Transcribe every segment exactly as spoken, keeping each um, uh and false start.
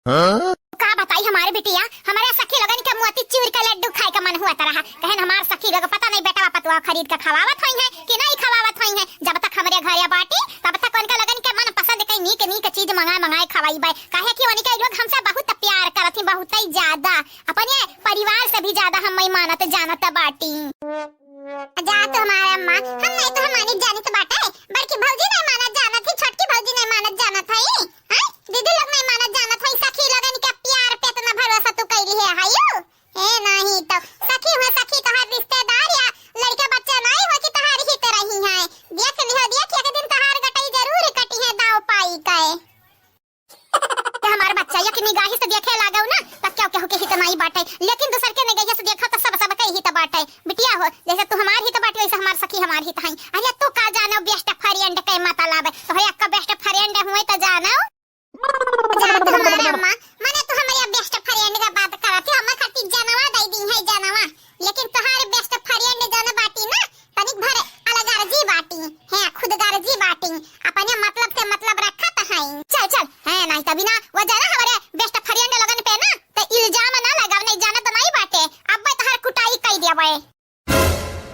हाँ? का बताई हमारे बिटिया, हमरे सखी लोगन के मोती चूर के लड्डू खाए के मन हुआ त रहा। कहन हमार सखी लोग पता नहीं बेटवा पतवा खरीद के खवावत होई हैं कि नहीं खवावत होई हैं। जब तक हमरे घरे बाटी तब तक उनके लोगन के मन पसंद के नीक नीक चीज मंगाए मंगाए खवाई बाय। काहे कि उनके लोग हमसे बहुत प्यार करत ही, बहुत ही ज्यादा। अपने परिवार से भी ज्यादा हम मानत जानत बाटी। जा तो हमारे अम्मा, हम नहीं तो हम मानित जानित बाटे, बड़की भौजी नहीं मानत जानत ही, छोटकी भौजी नहीं मानत जानत हई, हैं? दीदी लोग नहीं मानत जानत हई, सखी लोगन के प्यार पे इतना भरोसा तू कैली है, हायो? ए नहीं तो, सखी हो सखी, तोहार रिश्तेदार या लड़का बच्चा नहीं हो कि तोहार हित रही है। देख लिहो, देख एक दिन तोहार गटई जरूर कटी है दाव पाई के। हमार बच्चा एक निगाही से देखे लागो ना, त केहू केहू के हित नाई बाटे, लेकिन दूसर के निगाही से देखो त सब सब के हित बाटे। बिटिया हो, जैसे तू हमार हित बाटे, वैसे हमार सखी हमार हित हई। अरे तू का जानो best friend के मतलब? तोहरे अक्का best friend हुए त जानो। जात हमारे अम्मा, मने तू हमारे best friend का बात करत है, हमार खातिर जनवा दे दी है जनवा, लेकिन तोहार best friend जन बाटी ना, तनिक भर अलगर्जी बाटी, हैं, खुदगर्जी बाटी, अपने मतलब से मतलब रखत हई। चल, चल, हैं, नहीं तभी ना, वो जाना हमारे best friend लोगन पे ना, ते इल्जाम ना लगाव, नहीं जानत नहीं बाटे, अब तोहार कुटाई कई देबे।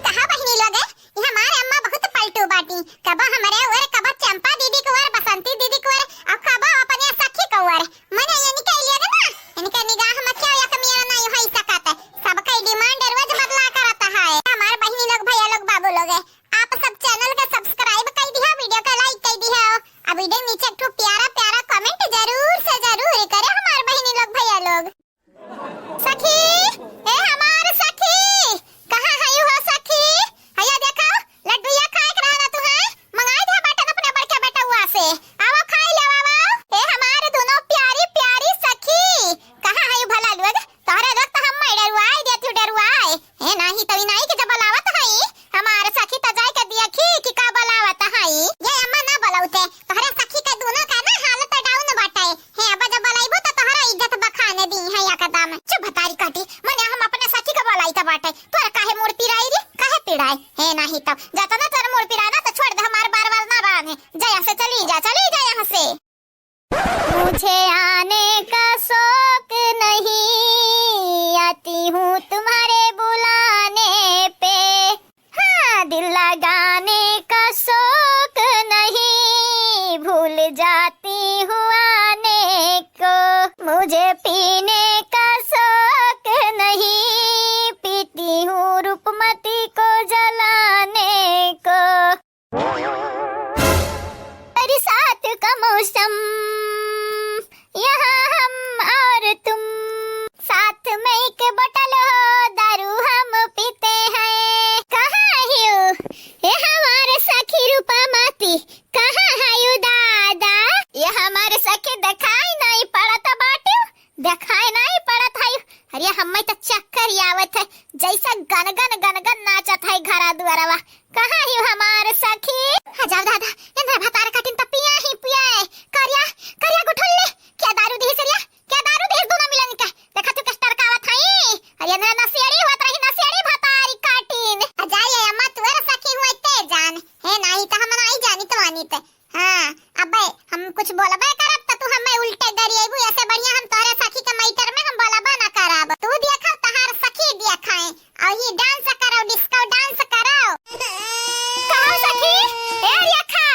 कहा बहिनी लोग, ये हमारे अम्मा बहुत पलटू बाटी, कबो हमरे ओर, कबो चंपा दीदी के ओर, बसंती दीदी के ओर, और कबो अपने सखी के ओर। मने इनके लिए ना, इनके निगाह में क्यों एक मेरा नहीं होई सकत। सबके demand रोज बदला करत है। हमार बहिनी लोग, भैया लोग, बाबू लोग, आप सब channel के subscribe कर दिया, video के like कर दिया, और video नीचे एक ठो प्यारा प्यारा comment जरूर से जरूर करे हमार बहिनी लोग, भैया लोग। सखी, ए हमार सखी, कहाँ हयू हो सखी? हया देखा, लड्डूया खाए के रहा ना तू, हैं? मंगाई दे बाटन अपने बड़के बेटउआ से। आवो खाई ले, आवो। ए हमार दोनों प्यारी प्यारी सखी, कहाँ हयू भला लोग? तोहरे लोग तो हम मैं डरुआई देती हूँ, डरुआई। ए नाही तो ई नाही के जब बुलावत हई, हमार सखी त जाए के देखी कि का बुलावत हई। ये अम्मा ना बुलाउते, तोहरे सखी के दोनों का ना हालत down बाटे। हे, अब जब बोलाइबो त तोहरा इज्जत बखाने दी है एकदम। चुप भतारी काटी, मने हम अपने सखी के बोलाई त बाटे। तोर काहे मूड़ पिराई रे? काहे पिराए? हे नाही तब, जाता ना तोर मूड़ पिराए ना त छोड़ दे, हमार बार बार ना बाने। जा यहाँ से, चली जा, चली जा यहाँ से। मुझे आने का शौक नहीं, आती हूँ तुम्हारे बुलाने पे। हाँ, दिल लगाने का शौक नहीं, भूल जाती हूँ आने को। मुझे पीने का शौक नहीं, पीती हूँ रूपमती को जलाने को। बरसात का मौसम, यहाँ हम और तुम, साथ में एक बोतल हो दारू हम पीते हैं। कहाँ हयू? ए हमार सखी रूपमती, कहाँ हयू दादा? ए हमार सखी देखाई नहीं पड़त बाटू, देखाई नहीं पड़त हयू। अरे हमें तो चक्कर ही आवत है, जैसे गनगन गनगन नाचत है घरा दुआरवा। कहाँ हयू हमार सखी? हाँ, जाओ दादा, इन्हें भतार कटिन त पिया ही पिया है। करिया, करिया गुठुल्ली, क्या दारू दी सरिया? क्या दारू दी दोनों मिलन के? देखा तू किस तरह का आवत हई? अरे इन्हें नशेड़ी होत रही, नशेड़ी भतारी कटिन। आ जाइए अम्मा, तोर सखी हुए ते जान। हे नाही त हम नाही जानित वानित। हाँ, अबे हम कुछ बोलबे करब त तू हमें उल्टे गरिएबू, ऐसे बढ़िया हम तोहरे सखी के मैटर में हम बोलबे ना करब। तू देखा तहार सखी देखाए, और ही dance करो, disco dance करो। कहो सखी, ए रेखा,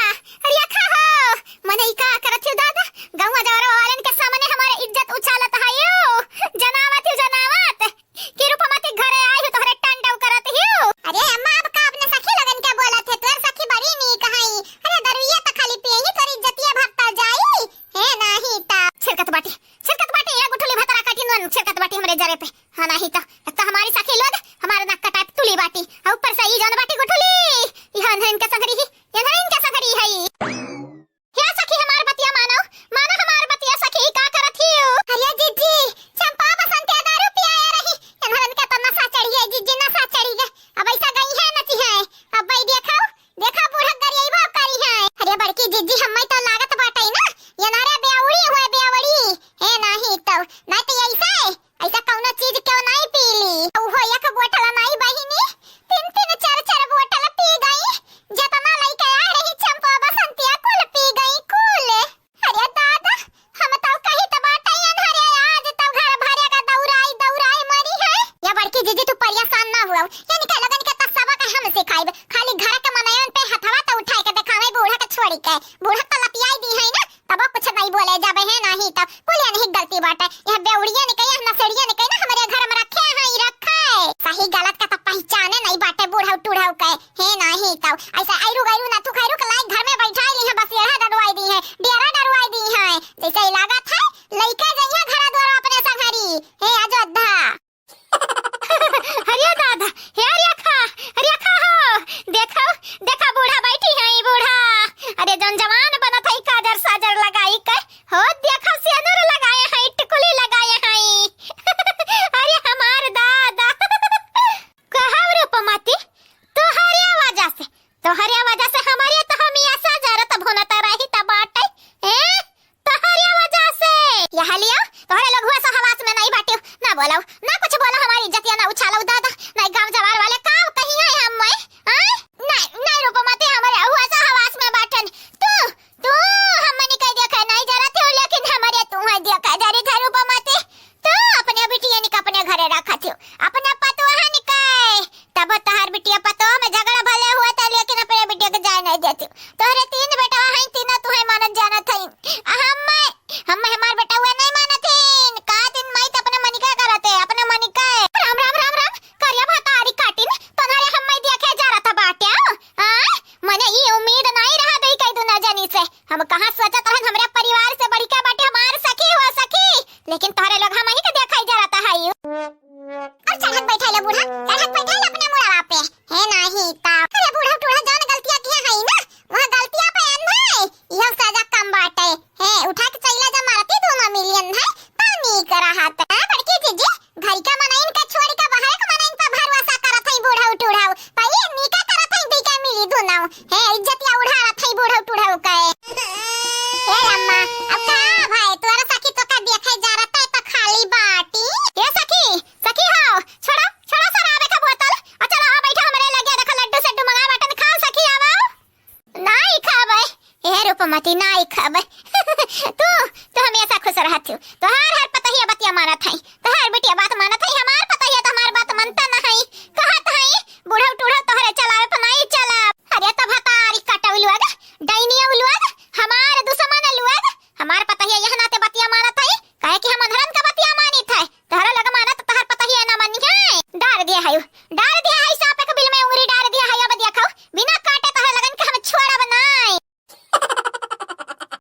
तौ ऐसा ऐरू गैरू नथु खैरू के लाइक घर में बैठाई ली है, बसेरा डरवाई दी है, डेरा डरवाई दी है। जैसे ही लागत है लइके जइहे घरा द्वारा अपने संघरी। हे अजोधा। अरे दादा, हे रेखा, रेखा हो, देखो, देखा बूढ़ा बैठी है बूढ़ा। अरे जौन जवान बनत है काजर साजर लगाई के, हो देखो सेनुर लगाए है, टिकुली लगाए है। अरे हमार दादा। कहा रूपमती, तोहरे वजह से, तोहरे वजह से हमारे तो हम ऐसा जरत भुनत रही त बाटे, ए? तोहरे वजह से। यह लियो, तोहरे लोग हुआ सहवास में नहीं बाटियो, ना बोलो, ना कुछ बोलो, हमारी इज्जतिया ना उछालो दादा, नहीं गांव जवार वाले का कही है हम में, हाँ? नहीं, नहीं रूपमती, हमारे हुआ सहवास में बाटन, तू तू हमनी के देखे नहीं जरत हो, लेकिन हमरे तू है देखे जरी थे रूपमती। तू अपने बिटियन के अपने घरे रखत हो, अपने पतोहन के। तब तोहार बिटिया पतोह में झगड़ा भले हुआ था, लेकिन अपने बिटिया के जाए नहीं देती। तोहरे तीन बेटा हैं, तीनों तू है मानत जानत है। हम, हम हमार बेटा हुआ नहीं मानत है। का दिन माई तो अपने मन के करत है, अपने मन के। राम, राम, राम, राम। करिया भतारी काटिन, तोहरे हम मैं देखे जरत बाटे। हाँ? मने ई उम्मीद नाई रहा दई कई दुना जनी से। हम कहाँ सोचत रहन हमरे परिवार से बढ़िका बाटे हमार सखी हो सखी, लेकिन तोहरे लोग हमही के देखाई जरत है। अब चढ़त बैठे ले बूढ़ा, चढ़त बैठे ले अपने मुड़वा पे। हे नाही ता। अरे बूढ़ा टूढ़ा जौन गलतियाँ किया है ना, वह गलतियाँ पे एन है, यह सजा कम बाटे। हे उठा के चैला जा मारती दोनों मिलियन है, तो नीक रहत। हाँ, बड़की जीजी, घर का मनइन का छोड़ के बाहर के मनइन पर भरोसा करत है बूढ़ऊ टूढ़ऊ। पहिले नीका करत है, बीका मिली दुनऊ। हे, इज्जतिया उड़ावत है बूढ़ऊ टूढ़ऊ के। हे अम्मा, अब का भाई, तोरा सखी तो का देखे जरत है तो खाली बाटी। ए सखी, सखी हो, छोड़ा, छोड़ा शराबे का बोतल। आ चला, आ बैठा हमरे लगे, देखा लड्डू सड्डू मंगाए बाटन, खाओ सखी, आवा। नाई खाबे, ए रूपमती, नाई खाबे। तू, तू हमेशा खुश रहत हो। तोहार हर पतहिया बतिया मानत है, तोहार बिटिया बात मानत है, हमार पतहिया तो हमार बात मानता न है। कहत है, बूढ़ऊ टूढ़ऊ तोहरे चलावे पर नाई चला। अरे तो भतारी कटऊ लोग, डाइनिया लोग, हमार दुश्मन लोग, हमार पतहिया यह नाते बतिया मानत है, काहे कि हम अनहरन का बतिया मानित है। तोहरा लोग मानत, तोहार पतहिया ना मानी है। डार दिया है।